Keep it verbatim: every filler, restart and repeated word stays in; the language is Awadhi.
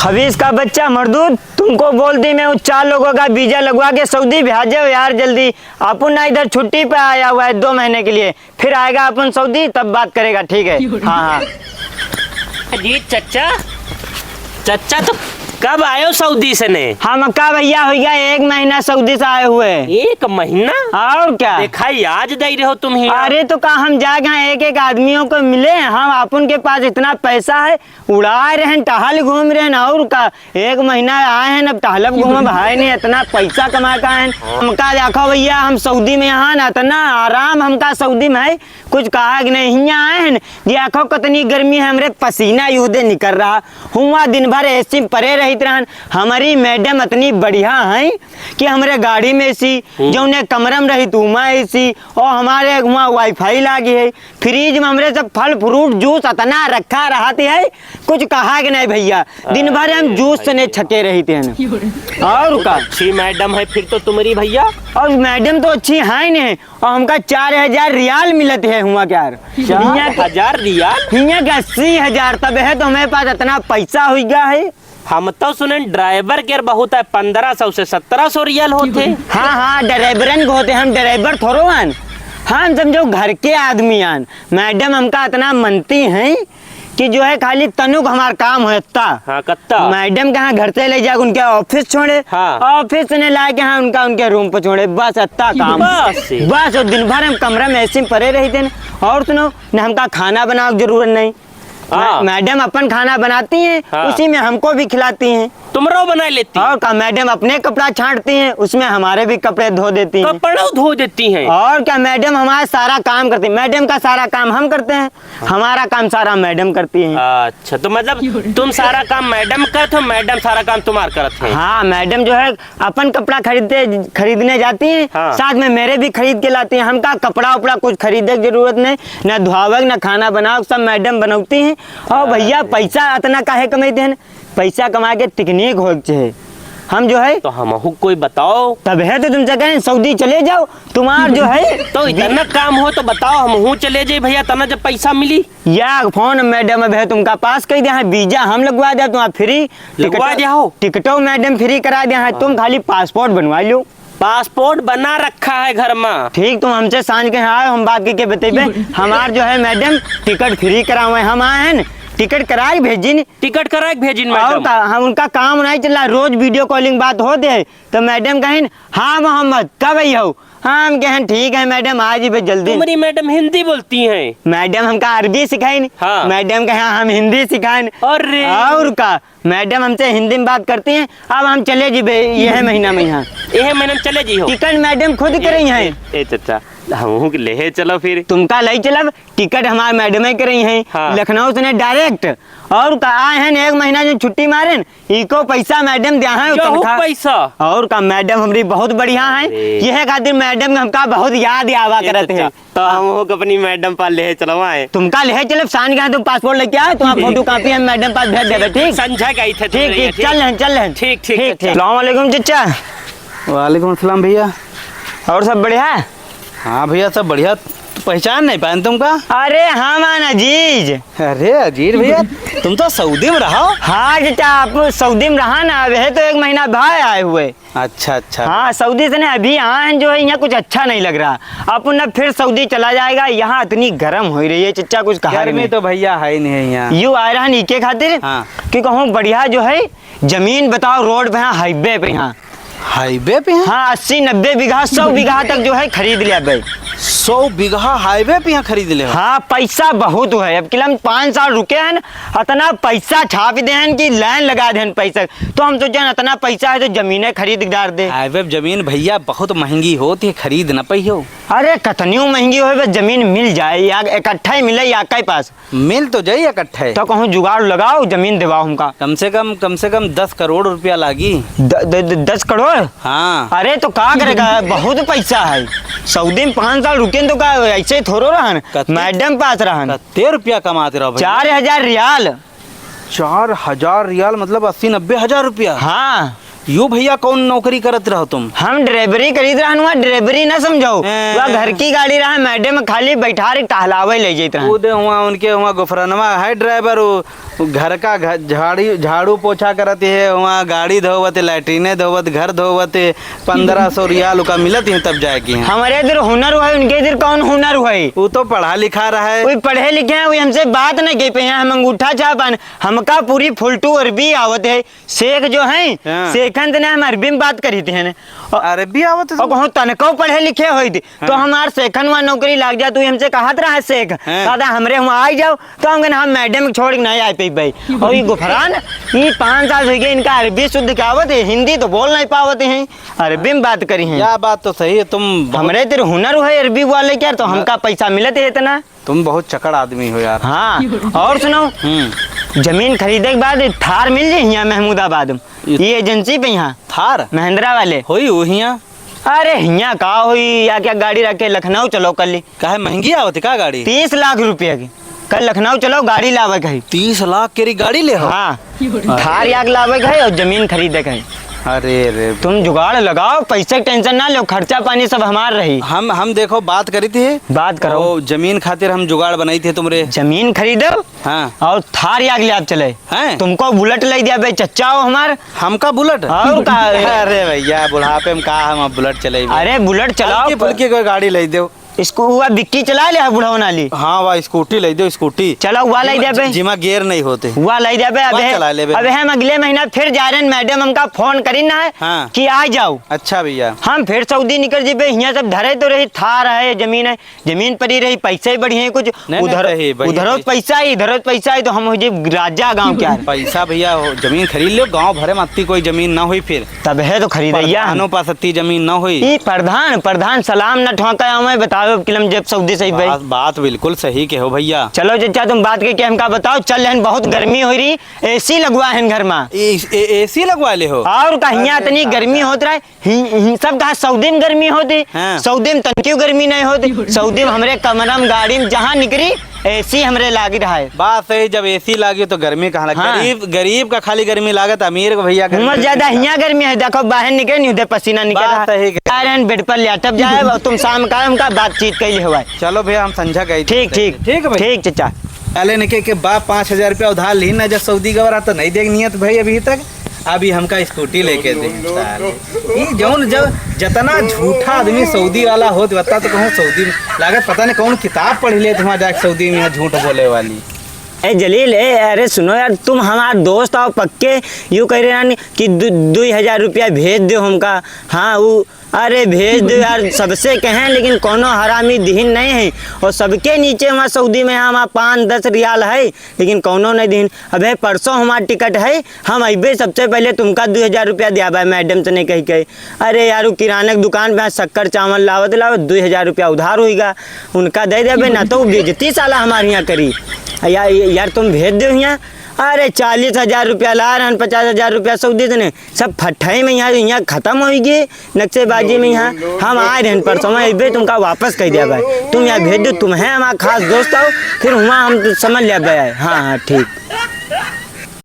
खबीस का बच्चा मर्दूद, तुमको बोल दी मैं, वो चार लोगों का वीजा लगवा के सऊदी भेज जाओ यार जल्दी। अपन ना इधर छुट्टी पे आया हुआ है दो महीने के लिए, फिर आएगा अपन सऊदी तब बात करेगा, ठीक है? हाँ, हाँ। अजी चच्चा, चच्चा तो कब आयो सऊदी से ने? हम का भैया हो गया, एक महीना सऊदी से आए हुए। एक महीना? और क्या? दिखाई आज दे रहे हो तुम ही। अरे तो का हम जाके यहाँ एक एक आदमियों को मिले? हम अपन के पास इतना पैसा है, उड़ा रहे हैं, टहल घूम रहे हैं, और का? एक महीना आए हैं, अब टहलब घूमब है नहीं, इतना पैसा कमा का है। हमका देखो भैया, हम सऊदी में यहाँ ना इतना आराम हमका सऊदी में है, कुछ कहा कि नहीं। हियाँ आए हैं, देखो कितनी गर्मी है, हमरे पसीना यूदे निकल रहा। हुआ दिन भर एसी में परे रहित रहन। हमारी मैडम इतनी बढ़िया हैं कि हमरे गाड़ी में एसी, हम्म। जौने कमरा में रही तो हुआ एसी, और हमारे हुआ वाईफाई लागी है, फ्रिज में हमरे सब फल फ्रूट जूस इतना रखा रहत है, कुछ कहा के नहीं भैया। दिन भर हम अरे जूस से नहीं भैया। छके रहित हैं। और का? अच्छी मैडम है फिर तो तुम्हारी भैया। और मैडम तो अच्छी है ही नहीं, और हमका चार हजार रियाल मिलत है हुआ क्या? चार हजार रियाल? हियाँ के अस्सी हजार, तब है तो हमारे पास इतना पैसा हो गया है। हम तो सुने ड्राइवर के बहुत है, पन्द्रह सौ से सत्रह सौ रियाल होते। हाँ, हाँ, ड्राइवरन के होते, हम ड्राइवर थोड़ो हन, हम समझो घर के आदमी हन। मैडम हमका इतना मनती हैं कि जो है खाली तनुक हमार काम हो इतना। हाँ, कत्ता? मैडम के यहाँ घर से ले जाके उनके ऑफिस छोड़े, हाँ। ऑफिस से ने लाके यहाँ उनका उनके रूम पर छोड़े, बस इतना काम। बस? बस, और दिन भर हम कमरा में एसी में परे रहित हैं, और सुनो, न हमका खाना बनावे की जरूरत नहीं। हाँ। मै-, मैडम अपन खाना बनाती हैं, हाँ। उसी में हमको भी खिलाती हैं। तुमरो बना लेती? और का, मैडम अपने कपड़ा छांटती हैं, उसमें हमारे भी कपड़े धो देती हैं। कपड़ों धो देती हैं? और क्या, मैडम हमारा सारा काम करती हैं। मैडम का सारा काम हम करते हैं, हमारा काम सारा मैडम करती हैं। अच्छा, तो मतलब तुम सारा काम मैडम करत हो, मैडम सारा काम तुम्हार करत है? हाँ, मैडम जो है अपन कपड़ा खरीदते, खरीदने जाती हैं, हाँ। साथ में मेरे भी खरीद के लाती हैं। हमका कपड़ा उपड़ा कुछ खरीदे की जरूरत नहीं, ना धोवे, ना खाना बनावे, सब मैडम बनौती हैं। और भैया, अरे। पैसा इतना काहे कमाई देन? पैसा कमा के तकनीक हो के चाहे। हम जो है तो हमहू कोई बताओ। तब है तो तुमसे कहें सऊदी चले जाओ, तुम्हार जो है तो इतना काम हो तो बताओ, हमहू चले जाई भैया, तना जब पैसा मिली। या फोन मैडम अब है तुमका पास कही दे, हाँ, वीजा हम लगवा दे, तुम्हारा फ्री लगवा टिकटो, दे हो। टिकटो मैडम फ्री करा दे, हाँ, तुम खाली पासपोर्ट बनवा लो। पासपोर्ट बना रखा है घर में। ठीक, तुम हमसे सांझ के यहाँ आओ, हम बात करके बतेबे। हमार जो है मैडम टिकट फ्री करावे, हम आए हैं न, टिकट करा के भेजिन। टिकट करा के भेजिन और मैडम। का, हम उनका काम नहीं चला, रोज वीडियो कॉलिंग बात होते है, तो मैडम कहिन, "हाँ मोहम्मद, कब आई हो?" हम कहें, "ठीक है मैडम, आ जी बे जल्दी।" तुम्हारी मैडम हिंदी बोलती हैं। मैडम हमका अरबी सिखाइन। हाँ। मैडम कहे, "हाँ, हम हिंदी सिखाइन।" अरे। और का, मैडम हमसे हिंदी में बात करती हैं। अब हम चले जी बे, यह महीना में यहाँ। यह महीना में चले जी हो? टिकट मैडम खुद ए, करी हैं। ए, ए, चाचा, हमहू के लेहे चलो फिर। तुमका ले चलब, टिकट हमार मैडम ही करी हैं। हाँ। लखनऊ से ने डायरेक्ट। और का, आए हैं एक महीना जो छुट्टी मारेन, इको पैसा मैडम दिया है, यहू तनखा। पैसा? और का, मैडम हमरी बहुत बढ़िया है। अरे। यह खातिर मैडम हमका बहुत याद आवा ए, करत चाचा, है। तो हमहू के अपनी मैडम पास लेहे चलवाए। तुमका लेहे चलब, साइन के तुम पासपोर्ट लेके आओ, तुम्हारा फोटो कॉपी हम मैडम पास भेज देबे, ठीक? संझा गई थे ठीक, तुम्हारे ठीक, यहाँ, चल रहे हैं, चल रहे हैं। ठीक, ठीक, ठीक, ठीक। सलाम वालेकुम चचा। वालेकुम अस्सलाम भैया। और सब बढ़िया? हाँ भैया, सब बढ़िया। तो पहचान नहीं पाए तुमका? अरे हम आन अजीज। अरे अजीज भैया, तुम तो सऊदी में रहो। हाँ चचा, आप सऊदी में रहा ना, अब है तो एक महीना भाई आए हुए। अच्छा, अच्छा। हाँ, सऊदी से ने अभी आए हैं, जो है यहाँ कुछ अच्छा नहीं लग रहा। अब न फिर सऊदी चला जाएगा, यहाँ इतनी गर्म हो रही है चचा, कुछ कहा गर्मी नहीं। तो भैया है ही नहीं है यहाँ। यू आए रहा नीचे खातिर हाँ। कि कहूँ बढ़िया जो है जमीन बताओ, रोड पे यहाँ, हाईवे पे यहाँ। हाईवे पे यहाँ? हाँ, अस्सी नब्बे बीघा, सौ बीघा तक जो है खरीद लिया भाई। सौ बीघा हाईवे पे यहाँ खरीद ले हो? हाँ, पैसा बहुत है। अब किला हम पाँच साल रुके हैं ना, इतना पैसा छाप दे हैं कि लाइन लगा दे हैं पैसा। तो हम सोचे इतना पैसा है तो जमीनें खरीद डार दे। हाईवे पे जमीन भैया बहुत महंगी होती है, खरीद न पाई हो। अरे कितनी महंगी हो, बस जमीन मिल जाए या इकट्ठा ही मिले या के पास। मिल तो जाई इकट्ठे। तो कहूँ जुगाड़ लगाओ, जमीन दिवाओ हमका। कम से कम, कम से कम दस करोड़ रुपया लागी। द-, द-, द-, दस करोड़? हाँ। अरे तो का करेगा, बहुत पैसा है। सऊदी में पाँच साल रुके तो का ऐसे ही थोड़ो रहन, कत्ते? मैडम पास रहन। कत्ते रुपया कमाते रहो भैया? चार हजार रियाल। चार हजार रियाल मतलब अस्सी नब्बे हजार रुपया? हाँ। यो भैया, कौन नौकरी करत रहो तुम? हम ड्राइवरी करीत रहन हुआ, ड्राइवरी ना समझो। हैं। वह घर की गाड़ी रहा, मैडम खाली बैठा रही, टहलावे ले जात रहन। वो दे हुआ, उनके हुआ गुफरनवा है ड्राइवर, वो घर का घ-, झाड़ी, झाड़ू पोछा करत है, हुआ गाड़ी धोवत, लैट्रिने धोवत, घर धोवत, पन्द्रह सौ रियाल उका मिलत है, तब जाए की हैं। हमरे इधर हुनर हुआ है, उनके इधर कौन हुनर हुआ है? वो तो पढ़ा लिखा रहा है। कोई पढ़े लिखे हैं, वो हमसे बात नहीं कह पे हैं, हम अंगूठा छाप आन, हमका पूरी फुलटू अरबी आवत है। शेख जो है, हाँ। शेखन से ना हम अरबी में बात करी थे ने। अरबी आवत है और तुम? कहूँ तनको पढ़े लिखे होई थे, तो हाँ। हमार शेखन वहाँ नौकरी लाग जात, तू हमसे कहत रहा शेख, हाँ। दादा हमरे वहाँ आई जाओ, तो हम कहन, हम मैडम छोड़ के नहीं आ पाई भाई। और ये गुफरान, ये पाँच साल हो गए, इनका अरबी शुद्ध क्या आवत है, हिंदी तो बोल नहीं पावत हैं, अरबी में बात करी हैं। या बात तो सही है, तुम बहुत हमरे तेरे हुनर हुए अरबी वाले क्या, तो हाँ। हमका पैसा मिलत है इतना। तुम बहुत चकड़ आदमी हो यार। हाँ, और सुनो, हम्म। जमीन खरीदे के बाद थार मिल जाई हियाँ महमूदाबाद में। ये ये एजेंसी पे यहाँ थार? महिंद्रा वाले। होई वो हियाँ? अरे हियाँ का होई, या क्या गाड़ी रखे लखनऊ चलो कल ही। काहे महंगी आवत है का गाड़ी? तीस लाख रुपया की। कल लखनऊ चलो गाड़ी लावे कही। तीस लाख के री गाड़ी ले हो? हाँ। थार याक लावे के है और जमीन खरीदे के है। अरे रे। तुम जुगाड़ लगाओ, पैसे के टेंशन ना लो, खर्चा पानी सब हमार रही। हम, हम देखो बात करी थी। बात करो। ओ, जमीन खातिर हम जुगाड़ बनाई थे तुमरे। जमीन खरीदो। हाँ। और थार याक ले आप चले। हैं? तुमको बुलेट ले दिया बे, चच्चा हो हमार। हमका बुलेट? और का? अरे भैया, बुढ़ापे में का हम अब बुलेट चलेबे? अरे बुलेट चलाओ। हल्की फुल्की कोई गाड़ी ले दो। इसको हुआ बिक्की चला ले बुढ़वन वाली। हाँ, वाह, स्कूटी ले दो, स्कूटी। चलो, वाह, ले जिमा, दे बे। जिमा गियर नहीं होते। वाह, ले दे बे। वाह, अबे, चला ले बे। अबे हम अगले महीना फिर जा रहे हैं, मैडम हमका फोन करी ना है हाँ। कि आ जाओ। अच्छा भैया। हम फिर सऊदी निकल जेबे, हियाँ सब धरे तो रही, थार है, जमीन है, जमीन पड़ी रही, पैसे ही बढ़िया है कुछ। नहीं, नहीं, उधर, सही, बढ़िया, उधरो बढ़िया। पैसा ही, इधरो पैसा ही, तो हम हो जे राजा गाँव क्या है? पैसा भैया हो, जमीन खरीद लो, गाँव भरे में अत्ती कोई जमीन ना हुई फिर। तब है तो खरीदैया हम। प्रधानों पास अत्ती जमीन न होई। ई प्रधान, प्रधान सलाम न ठोंका, हमें बताओ अब किलम जब सऊदी से भाई। बात, बात बिल्कुल सही कहो भैया। चलो चचा, तुम बात के, के हमका बताओ, चल रहन, बहुत गर्मी हो रही, एसी लगवा है घर में। ए-, ए-, एसी लगवा ले हो? और का, हियाँ अरे इतनी दादा। गर्मी होत रहे, हि-, हि-, सब कहा सऊदी में गर्मी होती, हाँ। सऊदी में तनकी गर्मी नहीं होती, सऊदी में हमरे कमरा में, गाड़ी में, जहाँ निकरी, एसी हमरे लागी रहा है। बात सही, जब एसी लागी तो गर्मी कहाँ लगे? हाँ। गरीब, गरीब का खाली गर्मी लागत, अमीर को भैया गर्मी उमर ज्यादा हियाँ गर्मी है, देखो बाहर निकले नहीं होते, पसीना निकल बात रहा है। सही कहे। आ रहे हैं बेड पर लेटब जाए, और तुम शाम का हमका बातचीत कैले हो भाई। चलो भैया, हम संझा गई ठीक, ठीक, ठीक है भाई। ठीक चचा। अले निके के बाप पाँच हजार रुपया उधार ली ना, जब सऊदी गवा रहा तो नहीं देख नियत भाई अभी तक। अभी हमका स्कूटी लेके दे साले। ई जौन जब जतना झूठा आदमी सऊदी वाला होत, बता तो कहूँ सऊदी में लागत पता नहीं कौन किताब पढ़ ले तुम्हारा जाके सऊदी में यहाँ झूठ बोले वाली। ए जलील, ए, अरे सुनो यार, तुम हमार दोस्त आओ पक्के, यूं कह रहे हैं कि दु-, दुई हजार रुपया भेज दो हमका। हाँ, उ, अरे भेज दो यार, सबसे कहें, लेकिन कोनो हरामी दिहिन नहीं है। और सबके नीचे वहाँ सऊदी में हमार पाँच दस रियाल है, लेकिन कोनो नहीं दिहिन। अबे परसों हमार टिकट है, हम अइबे सबसे पहले तुमका दुई हजार रुपया दियाबे मैडम से नहीं कही के। अरे यार, उ किराना के दुकान पे शक्कर चावल लावत लावत दुई हजार रुपया उधार होइगा, उनका दे देबे, ना तो उ बेइज्जती साला हमारे यहाँ करी। या-, यार तुम भेज दो यहाँ। अरे चालीस हजार रुपया ला रहन, पचास हजार रुपया सऊदी देने, सब फट्ठाई में यहाँ, यहाँ खत्म होइगी नक्शेबाजी में। यहाँ हम आए रहन परसों, अइबे तुमका वापस कह दिया भाई, तुम यहाँ भेज दो, तुम है हमारा खास दोस्त आओ, फिर हुआ हम समझ लिया भाई। हाँ, हाँ, ठीक।